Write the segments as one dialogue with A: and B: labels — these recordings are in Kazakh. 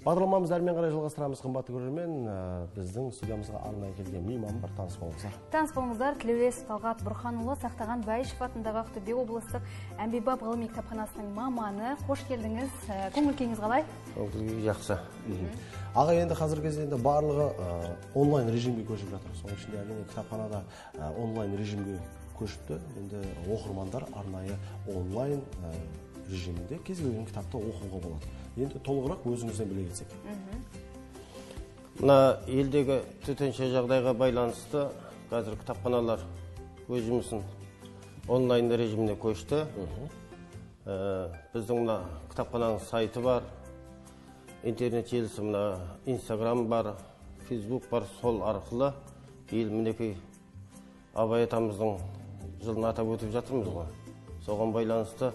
A: Бағдарламамызды әрмен қарай жалғастырамыз, қымбатты көрермен. Біздің студиямызға арнайы келген мейман бар, таныс болыңыздар.
B: Таныс болыңыздар, Тілеулес Талғат Бұрханұлы, Сақтаған Бәйішев атындағы Ақтөбе облыстық әмбебап ғылыми кітапханасының маманы. Қош келдіңіз. Көңіл күйіңіз қалай?
C: Көңіл күй жақсы.
A: Аға, енді қазіргі кезде енді барлығы онлайн режимге көшіп жатыр. Соның ішінде әрине кітапханада онлайн режимге көшіпті. Енді оқырмандар арнайы онлайн режимінде кез келген кітапты оқуға болады. Енді толығырақ өзіңізден біле кетсек.
C: Мына елдегі төтенше жағдайға байланысты қазір кітапханалар өз жұмысын онлайн режиміне көшті. Біздің мына кітапхананың сайты бар, интернет желісі, мына Инстаграм бар, Фейсбук бар, сол арқылы ел мінекей Абай атамыздың жылын атап өтіп жатырмыз ғой. Соған байланысты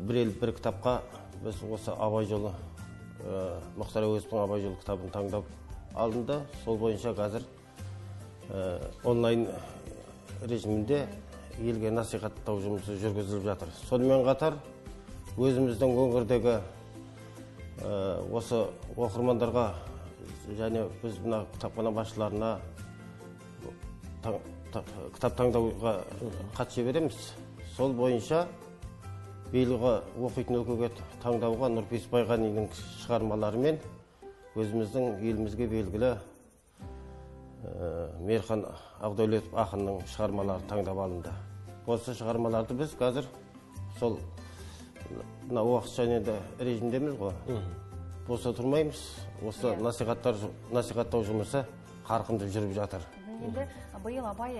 C: бір ел бір кітапқа біз осы Абай жолы, Мұхтар Әуезовтің Абай жолы кітабын таңдап алынды. Сол бойынша қазір онлайн режимінде елге насихаттау жұмысы жүргізіліп жатыр. Сонымен қатар өзіміздің өңірдегі осы оқырмандарға және біз мына кітапхана басшыларына кітап таңдауға хат жібереміз. Сол бойынша биылғы оқитын өлкеге таңдауға Нұрпейіс Байғаниннің шығармаларымен өзіміздің елімізге белгілі Мейірхан Ақдәулетов ақынның шығармалары таңдап алынды. Осы шығармаларды біз қазір сол мына уақытша енді режимдеміз ғой. Бос отырмаймыз. Осы насихаттау жұмысы қарқынды жүріп жатыр.
B: Енді биыл Абай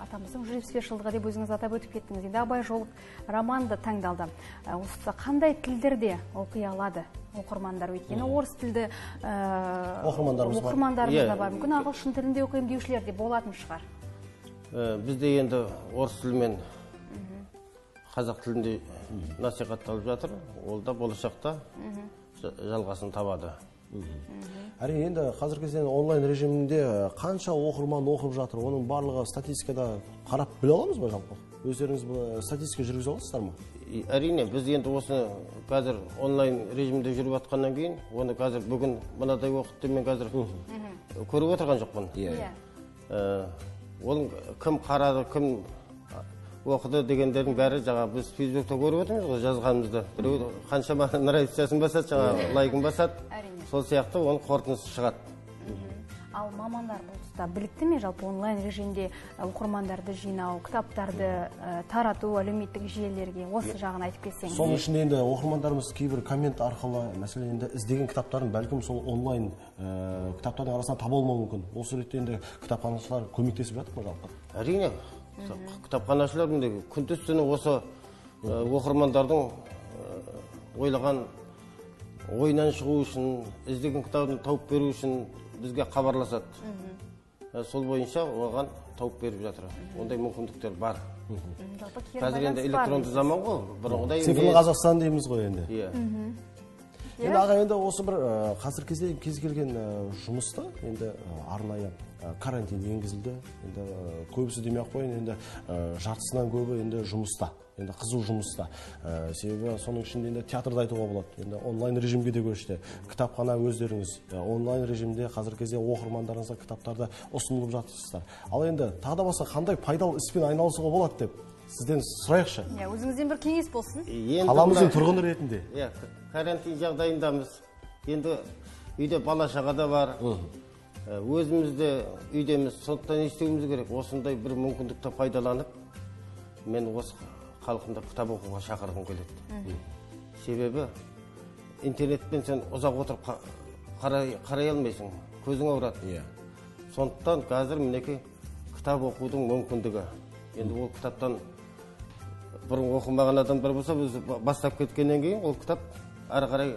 B: атамыздың 175 жылдығы деп өзіңіз атап өтіп кеттіңіз. Енді Абай жолы романды таңдалды. Осы қандай тілдерде оқи алады оқырмандар? Өйткені орыс тілді
A: оқырмандарымыз
B: да бар. Мүмкін ағылшын тілінде оқимын деушілер де болатын шығар.
C: Бізде енді орыс тілімен қазақ тілінде насихатталып жатыр. Ол да болашақта жалғасын табады.
A: Әрине, енді қазіргі кезде онлайн режимінде қанша оқырман оқып жатыр, оның барлығы статистикада қарап біле аламыз ба жалпы? Өздеріңіз статистика жүргізе аласыздар ма?
C: Әрине, біз енді осы қазір онлайн режимде жүріп жатқаннан кейін, оны қазір бүгін мынадай оқытты мен қазір көріп отырған жоқпын. Оның кім қарады, кім оқыды дегендердің бәрі жаңа біз Фейсбукта көріп отырмыз ғой жазғанымызды. Біреу қаншама нравится басады, жаңа лайкын басады. Сол сияқты оның қорытындысы шығады.
B: Ал мамандар бұл тұста білікті ме жалпы онлайн режимде оқырмандарды жинау, кітаптарды тарату әлеуметтік желілерге, осы жағын айтып кетсеңіз.
A: Соның ішінде енді оқырмандарымыз кейбір коммент арқылы, мәселен, енді іздеген кітаптарын бәлкім сол онлайн кітаптардың арасынан таба алмауы мүмкін. Осы ретте енді кітапханашылар көмектесіп жатыр ма жалпы?
C: Әрине, кітапханашылар міне күндіз түні осы оқырмандардың ойлаған ойынан шығу үшін, іздеген кітабын тауып беру үшін бізге хабарласады. Сол бойынша оған тауып беріп жатыр. Ондай мүмкіндіктер бар. Қазір енді электронды заман ғой, бұрынғыдай емес.
A: Цифрлы Қазақстан дейміз ғой енді. Енді аға, енді осы бір қазіргі кезде кез келген жұмыста енді арнайы карантин енгізілді. Енді көбісі демей ақ қояйын, енді жартысынан көбі енді жұмыста, енді қызу жұмыста. Себебі соның ішінде енді театрды айтуға болады. Енді онлайн режимге де көшті. Кітапхана өздеріңіз онлайн режимде қазіргі кезде оқырмандарыңызға кітаптарды ұсынылып жатырсыздар. Ал енді тағы да басқа қандай пайдалы іспен айналысуға болады деп сізден сұрайықшы.
B: Иә, өзіңізден бір кеңес болсын.
A: Қаламыздың тұрғыны ретінде.
C: Иә, карантин жағдайындамыз. Енді үйде бала шаға да бар. Өзіміз де үйдеміз. Сондықтан не істеуіміз керек? Осындай бір мүмкіндікті пайдаланып, мен осы халқымды кітап оқуға шақырғым келеді. Себебі интернетпен сен ұзақ отырып қарай алмайсың, көзің ауырады. Сондықтан қазір мінекей кітап оқудың мүмкіндігі. Енді ол кітаптан бұрын оқымаған адамдар болса, біз бастап кеткеннен кейін ол кітап әрі қарай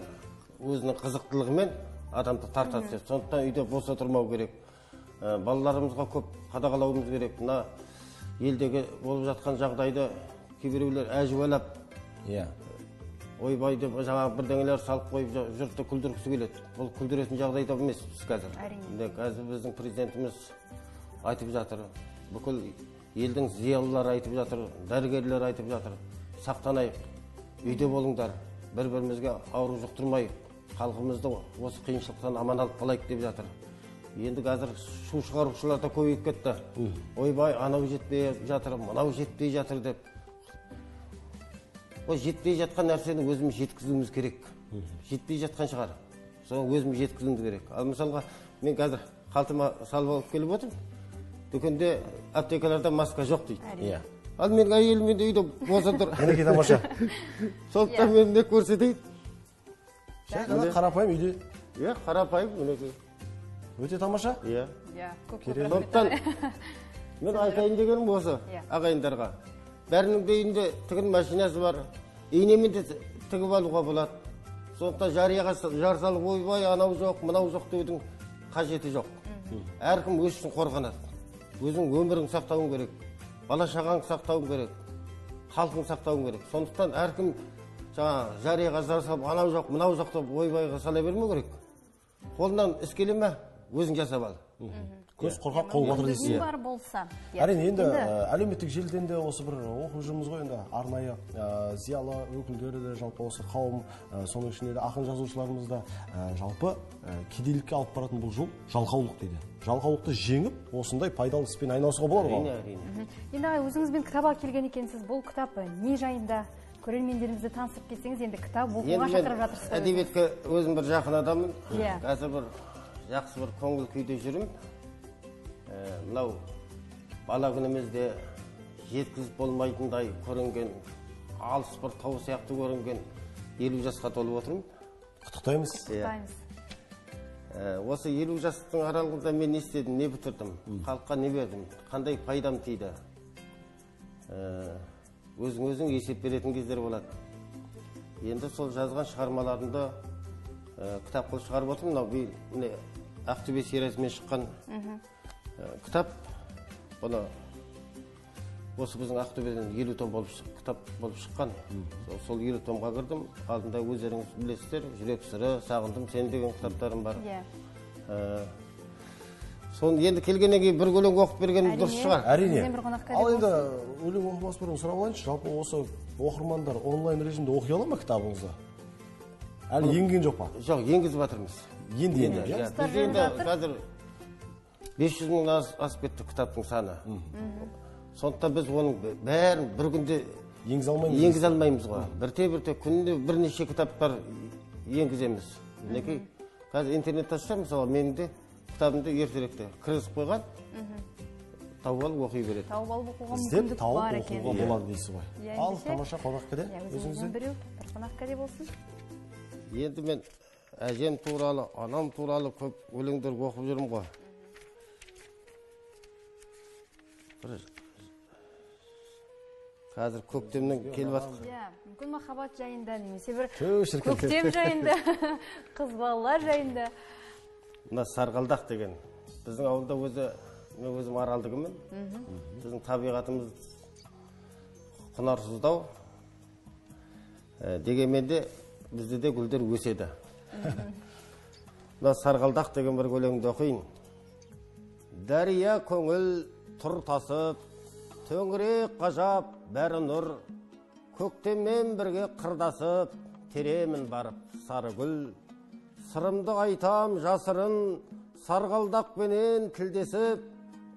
C: өзінің қызықтылығымен адамды тарта түседі. Сондықтан үйде бос отырмау керек. Балаларымызға көп қадағалауымыз керек. Мына елдегі болып жатқан жағдайды кейбіреулер әжуалап, ойбай деп жаңағы бірдеңелер салып қойып жұртты күлдіргісі келеді. Бұл күлдіретін жағдайда емес біз қазір. Қазір біздің президентіміз айтып жатыр, бүкіл елдің зиялылары айтып жатыр, дәрігерлер айтып жатыр. Сақтанайық, үйде болыңдар, бір-бірімізге ауру жұқтырмайық. Халқымызды осы қиыншылықтан аман алып қалайық деп жатыр. Енді қазір шу шығарушылар да көбейіп кетті. Ойбай, анау жетпей жатыр, мынау жетпей жатыр деп. Ол жетпей жатқан нәрсені өзіміз жеткізуіміз керек. Жетпей жатқан шығар. Соны өзіміз жеткізуіміз керек. Ал мысалға, мен қазір қалтыма салып алып келіп отырмын. Дүкенде, аптекаларда маска жоқ дейді.
A: Иә.
C: Ал менің әйелім енді үйде босап тұр.
A: Мінекей тамаша.
C: Сондықтан мен не көрсетейін?
A: Жай ғана қарапайым үйде.
C: Иә, қарапайым мінекей.
A: Өте тамаша.
C: Иә.
B: Иә, көп көп рахмет.
C: Сондықтан мен айтайын дегенім осы ағайындарға. Бәрінің де үйінде тігін машинасы бар. Инемен де тігіп алуға болады. Сондықтан жарияға жар салып, ойбай, анау жоқ, мынау жоқ деудің қажеті жоқ. Әркім өз үшін қорғанады. Өзің өміріңді сақтауың керек, бала шағаңды сақтауың керек, халқыңды сақтауың керек. Сондықтан әркім жаңа жарияға жар салып, анау жоқ, мынау жоқ деп ойбайға сала бермеу керек. Қолынан іс келе ме, өзің жасап ал.
A: Көз қорқақ, қол батыр дейсіз.
B: Бар болса.
A: Әрине, енді әлеуметтік желіден де осы бір оқып жүрміз ғой, енді арнайы зиялы өкілдері де, жалпы осы қауым, соның ішінде де ақын жазушыларымыз да, жалпы кедейлікке алып баратын бұл жол жалқаулық дейді. Жалқаулықты жеңіп, осындай пайдалы іспен айналысуға болады ғой.
C: Әрине, әрине.
B: Енді ағай, өзіңізбен кітап алып келген екенсіз. Бұл кітап не жайында? Көрермендерімізді таныстырып кетсеңіз, енді кітап оқуға шақырып жатырсыз.
C: Әдебиетке өзім бір жақын адаммын. Қазір бір жақсы бір көңіл күйде жүрмін. Мынау бала күнімізде жеткізіп болмайтындай көрінген, алыс бір тау сияқты көрінген 50 жасқа толып отырмын.
A: Құттықтаймыз.
B: Құттықтаймыз.
C: Осы 50 жастың аралығында мен не істедім, не бітірдім, халыққа не бердім, қандай пайдам тиді? Өзің-өзің есеп беретін кездер болады. Енді сол жазған шығармаларымды кітап қылып шығарып отырмын. Мынау биыл міне Ақтөбе сериясымен шыққан кітап. Бұны осы біздің Ақтөбеден 50 том болып кітап болып шыққан. Сол 50 томға кірдім. Алдында өздеріңіз білесіздер, Жүрек сыры, Сағындым сені деген кітаптарым бар. Соны енді келгеннен кейін бір өлең оқып берген дұрыс шығар.
A: Әрине. Ал енді өлең оқымас бұрын сұрап алайыншы, жалпы осы оқырмандар онлайн режимде оқи ала ма кітабыңызды? Әлі енген жоқ па?
C: Жоқ, енгізіп жатырмыз.
A: Енді енді.
C: Бізде енді қазір 500 мыңнан асып кетті кітаптың саны. Сондықтан біз оның бәрін бір күнде
A: енгізе алмаймыз.
C: Енгізе алмаймыз ғой. Бірте-бірте күнде бірнеше кітаптар енгіземіз. Мінекей, қазір интернетте ашсам, мысалы, менің де кітабымды ертеректе кіргізіп қойған, тауып алып оқи береді.
B: Тауып алып оқуға мүмкіндік бар екен.
A: Іздеп тауып оқуға болады дейсіз ғой. Ал тамаша қонақ кәде
B: өзіңізден біреу, бір қонақ кәде болсын.
C: Енді мен әжем туралы, анам туралы көп өлеңдер оқып жүрмін ғой. Қазір көктемнің келіп жатқан.
B: Иә, мүмкін махаббат жайында немесе бір көктем жайында, қыз балалар жайында.
C: Мына сарғалдақ деген. Біздің ауылда өзі, мен өзім аралдікімін. Біздің табиғатымыз құнарсыздау. Дегенмен де бізде де гүлдер өседі. Мына сарғалдақ деген бір өлеңді оқиын. Дария көңіл тұр тасып, төңірек ғажап бәрі нұр, көктеммен бірге қырдасып, теремін барып сары гүл. Сырымды айтам жасырын, сарғалдақпенен тілдесіп,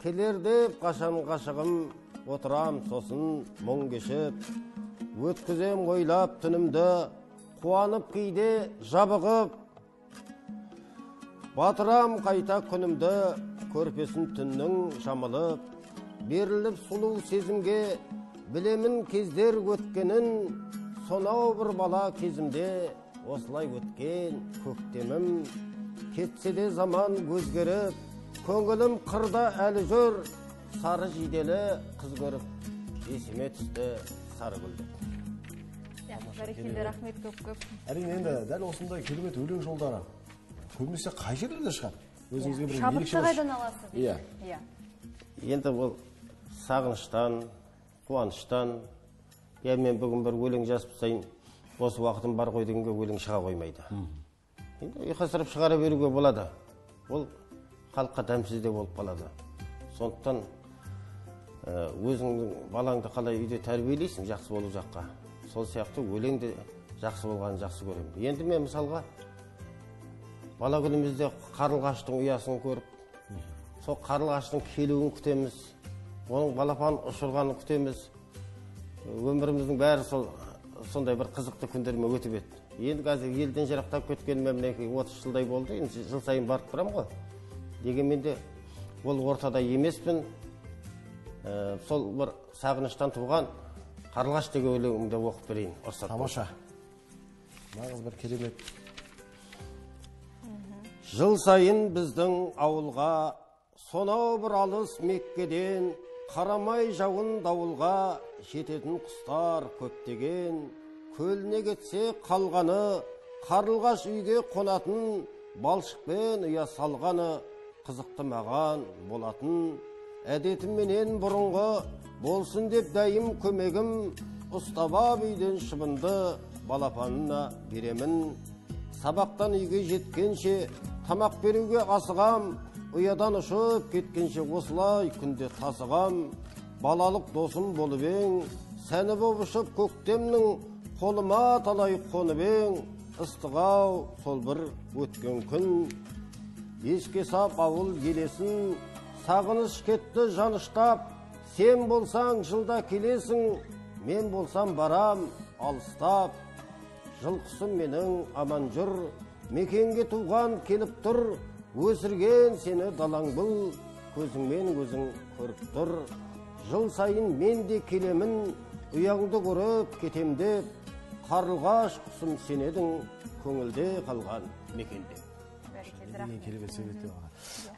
C: келер деп қашан ғашығым, отырам сосын мұң кешіп. Өткізем ойлап түнімді, қуанып кейде жабығып, батырам қайта күнімді, көрпесін түннің жамылып, беріліп сұлу сезімге, білемін кездер өткенін, сонау бір бала кезімде, осылай өткен көктемім. Кетсе де заман өзгеріп, көңілім қырда әлі жүр, сары жиделі қыз көріп, есіме түсті сары гүл деп.
B: Бәрекелді, рахмет көп-көп.
A: Әрине, енді дәл осындай керемет өлең жолдары көбінесе қай жерлерде шығады? Өзіңізге бір
B: шабытты қайдан аласыз?
A: Иә.
B: Иә.
C: Енді ол сағыныштан, қуаныштан. Я мен бүгін бір өлең жазып тастайын, осы уақытым бар ғой дегенге өлең шыға қоймайды. Енді ұйқастырып шығара беруге болады. Ол халыққа дәмсіз де болып қалады. Сондықтан өзіңнің балаңды қалай үйде тәрбиелейсің жақсы болу жаққа, сол сияқты өлең де жақсы болғанын жақсы көремін. Енді мен мысалға Бала күнімізде қарлығаштың ұясын көріп, сол қарлығаштың келуін күтеміз, оның балапан ұшырғанын күтеміз. Өміріміздің бәрі сол сондай бір қызықты күндермен өтіп еді. Енді қазір елден жырақтап кеткеніме мінекей 30 жылдай болды. Енді жыл сайын барып тұрамын ғой. Дегенмен де ол ортада емеспін. Сол бір сағыныштан туған Қарлығаш деген өлеңімді оқып берейін.
A: Тамаша. Нағыз бір керемет.
C: Жыл сайын біздің ауылға сонау бір алыс Меккеден қарамай жауын дауылға жететін құстар көптеген. Көліне кетсе қалғаны, қарлығаш үйге қонатын, балшықпен ұя салғаны қызықты маған болатын. Әдетімменен бұрынғы болсын деп дайым көмегім, ұстап үйден шыбынды балапанына беремін. Сабақтан үйге жеткенше тамақ беруге асығам, ұядан ұшып кеткенше осылай күнде тасығам. Балалық досым болып ең, сәні боп ұшып көктемнің, қолыма талай қонып ең, ыстық-ау сол бір өткен күн. Еске сап ауыл елесін, сағыныш кетті жаныштап, сен болсаң жылда келесің, мен болсам барам алыстап. Жыл құсым менің аман жүр, мекенге туған келіп тұр, өсірген сені далаң бұл, көзіңмен өзің көріп тұр. Жыл сайын мен де келемін, ұяңды көріп кетем деп, қарлығаш құсым сен едің, көңілде қалған мекенде.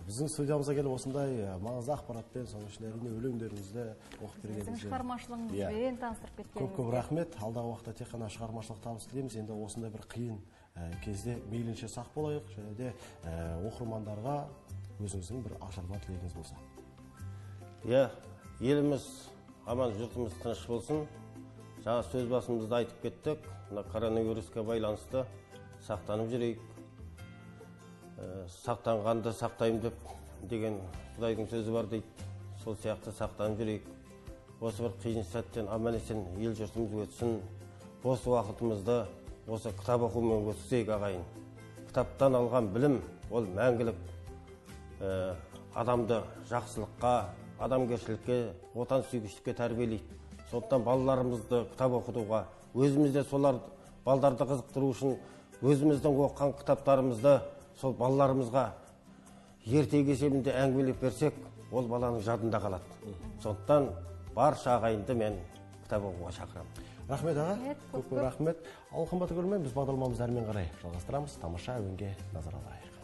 A: Біздің студиямызға келіп осындай маңызды ақпаратпен, соның ішінде әрине өлеңдеріңізді оқып бергеніңізге,
B: шығармашылығыңызбен таныстырып кеткеніңізге
A: көп-көп рахмет. Алдағы уақытта тек қана шығармашылық табыс тілейміз. Енді осындай бір қиын кезде мейлінше сақ болайық, және де оқырмандарға өзіңіздің бір ашарма тілегіңіз болса.
C: Иә, еліміз аман, жұртымыз тыныш болсын. Жаңа сөз басымызда айтып кеттік, мына коронавирусқа байланысты сақтанып жүрейік. Сақтанғанды сақтаймын деп деген Құдайдың сөзі бар дейді. Сол сияқты сақтанып жүрейік. Осы бір қиын сәттен аман есен ел жұртымыз өтсін. Бос уақытымызды осы кітап оқумен өткізейік, ағайын. Кітаптан алған білім ол мәңгілік, адамды жақсылыққа, адамгершілікке, отансүйгіштікке тәрбиелейді. Сондықтан балаларымызды кітап оқытуға, өзіміз де солар балдарды қызықтыру үшін өзіміздің оқыған кітаптарымызды сол балаларымызға ертегі есебінде әңгімелеп берсек, ол баланың жадында қалады. Сондықтан барша ағайынды мен кітап оқуға шақырамын.
A: Рахмет аға, көп көп рахмет. Ал қымбатты көрермен, біз бағдарламамызды әрмен қарай жалғастырамыз. Тамаша әуенге назар аударайық.